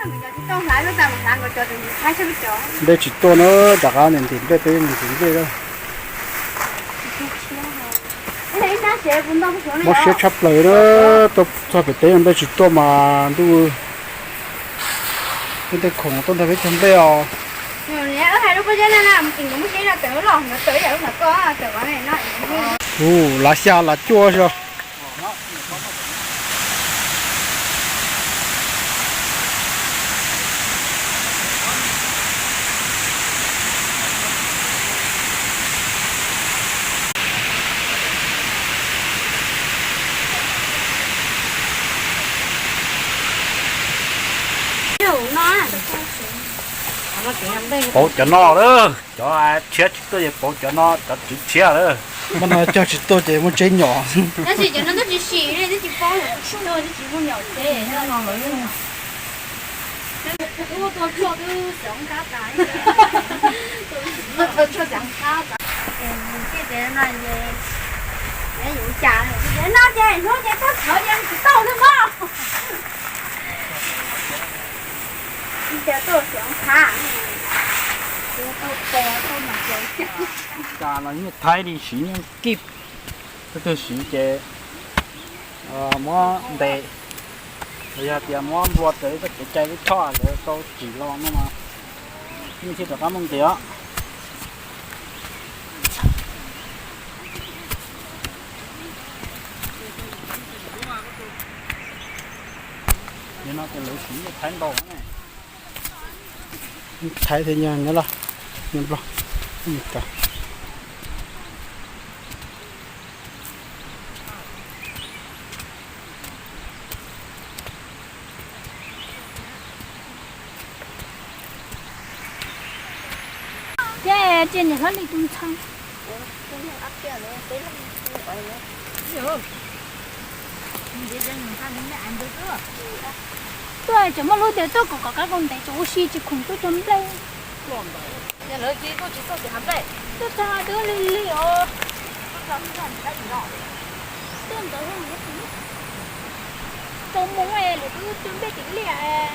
Nplej tsis tuaj na, rov qab ntim nplej peb ntim nplej. Mob siab tshaj plaws na, tuaj txog pem teb nplej tsis tuaj mas ntuj, tej khoom tuaj nrog peb cog nplej os. Hu, lav xya lav cuaj xyov. Pauv cov no lawm, cov tshiab tsis tuaj ces pauv cov no, cov tswv tshiab lawm. Mas no cog tsis tuaj ces muaj tseeb nyom. Cas los nyiaj Thaib li siv nyiaj kib, tus twg siv ces muab ntes, los yog tias muab nplua raws koj kev cai lub choj lawv tau tsim los no mas nyiaj thiaj rov qab muaj nqis os. Yog no ces lawv siv nyiaj Thaib ntau ne. Thaib thiab nyiaj Nplog, nyiaj Nplog. Ces tsiaj niam hlob li tus ntxhais. Tuaj tseem muaj lub tias tuaj kom kom qab kaus ntev tseem ua si tsis khoom tuaj cog nplej. Tuaj txog twb lig lig os. Tuaj ntawd tau mus es lawv twb cog nplej ces liaj.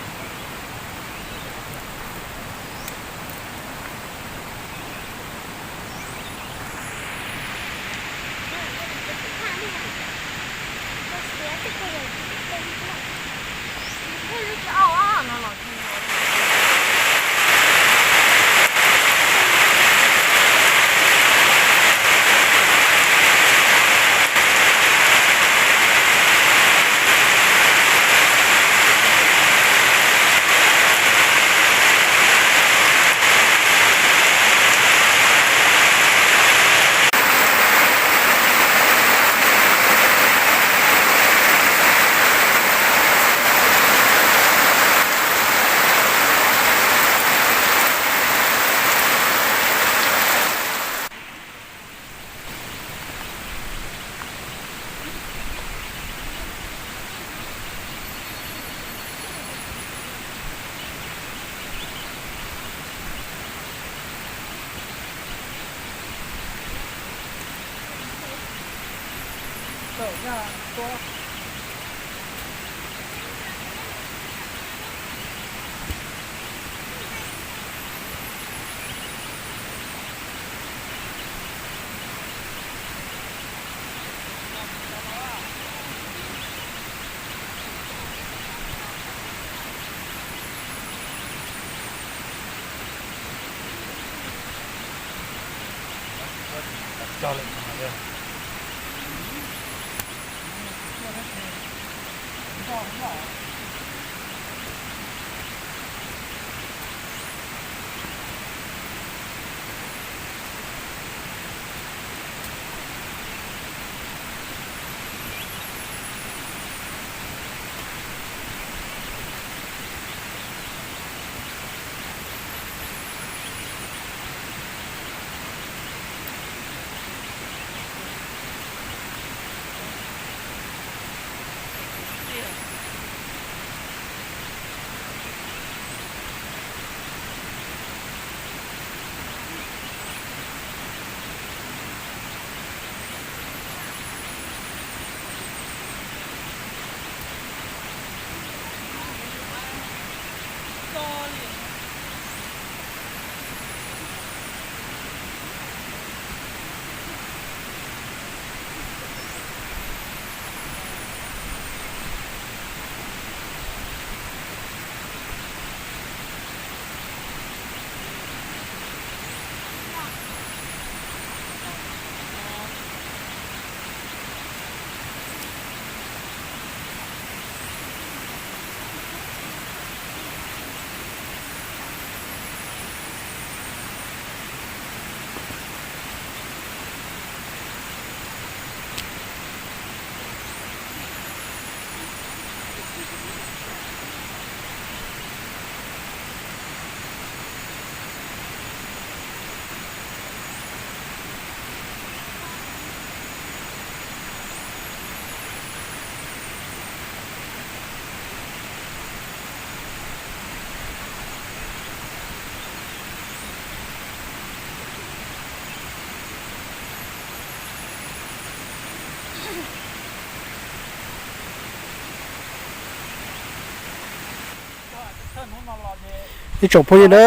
Ib tsoom phooj ywg na,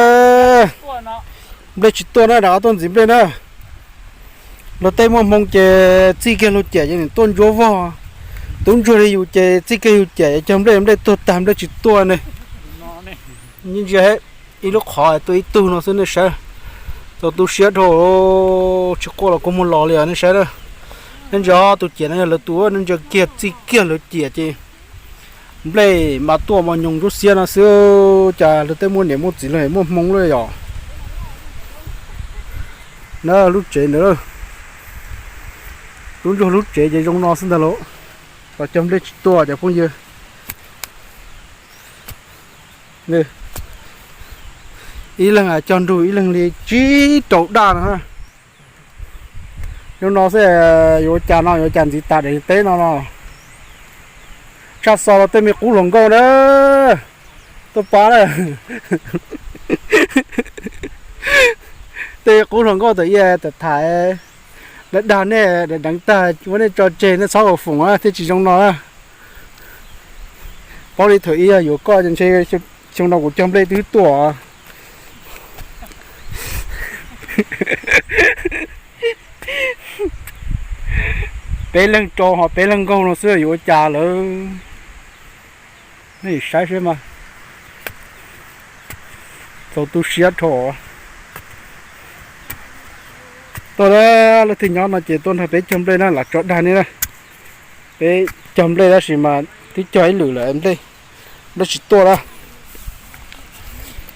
nplej tsis tuaj na, rov qab tuaj ntxiv nplej na. Luag tej muaj hmoo ces txij kiag luag ciam ces nws tuaj ntsuab vog, tub ntsuag li yus ces txij kiag yus ciam cog nplej, nplej tuag tag nplej tsis tuaj ne. Ntsia ib lub qhov tuaj ib tug no xwb nej saib. Txaus tu siab dhau, tsis quaj los kua muag los li os nej saib na. Nej ntsia tus ciam no yog lawv tus, nej ntsia kiag txij kiag lawv ciam ces nplej mas tuaj mos nyoos ntsuab xiab no xwb. Cas luag tej muaj niam muaj txiv los muaj hmoo lawm yom. Na lub tsev ntawd, tub ntsuag lub tsev ces zoo no xwb ntag lauj. Los cog nplej tsis tuaj cov phooj ywg. Ib leeg cog nrug ib leeg li tsib rau daj no. Zoo no xwb, yuav ua cas no, yuav ua cas ntxiv tas daim teb no no. Tshaj xo rau tej me qub hluas nkauj na, tuaj pab na. Tej qub hluas nkauj tawm ib tawm tham, lawv dag nej deev tag muab nej tso tseg nej txhob ua foom thiaj tsis zoo no na. Paub li thaum ib yog yuav koj ntshe xyoo no kuv cog nplej twb tuaj. Peb leeg rau ho peb leeg nkaug no xwb yuav ua cas lawm. Nej saib seb mas. Txaus tu siab dhau. Tuaj, leej twg nyob no ces tuaj nrog peb cog nplej na, lam tso dag nej na. Peb cog nplej tab sis mas twb cog ib lwm lawm, nplej, nplej tsis tuaj na.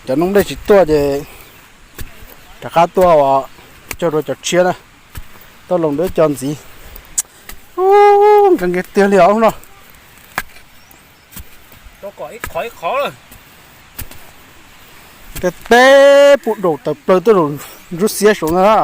Cov noob nplej tsis tuaj ces rov qab tuaj cog dua cov tshiab na. Tuaj los dua cov ntxiv. Nkees nkees tiag li os no. Tej teb puj daum tawm plaws tuaj zaum ntsuab xiab saum no na.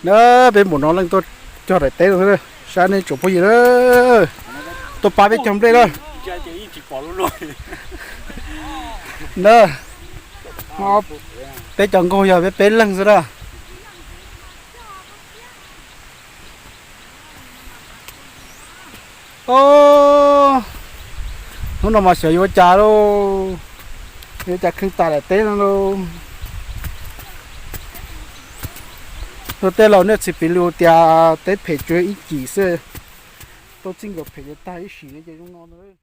Na peb npaum no leej tuaj cog daim teb no, saib nej tsoom phooj ywg na, tuaj pab peb cog nplej na. Na, peb cov nkaug yog peb peb leeg xwb na. Hnub no mas xyov yuav ua cas lauj, yuav ua cas kheej tas daim teb no lauj. Luag tej laus nej txhais piv lus tias teb phem tsuas ib cim xwb, tau txij nkawm phem ces tag ib sim no ces zoo no.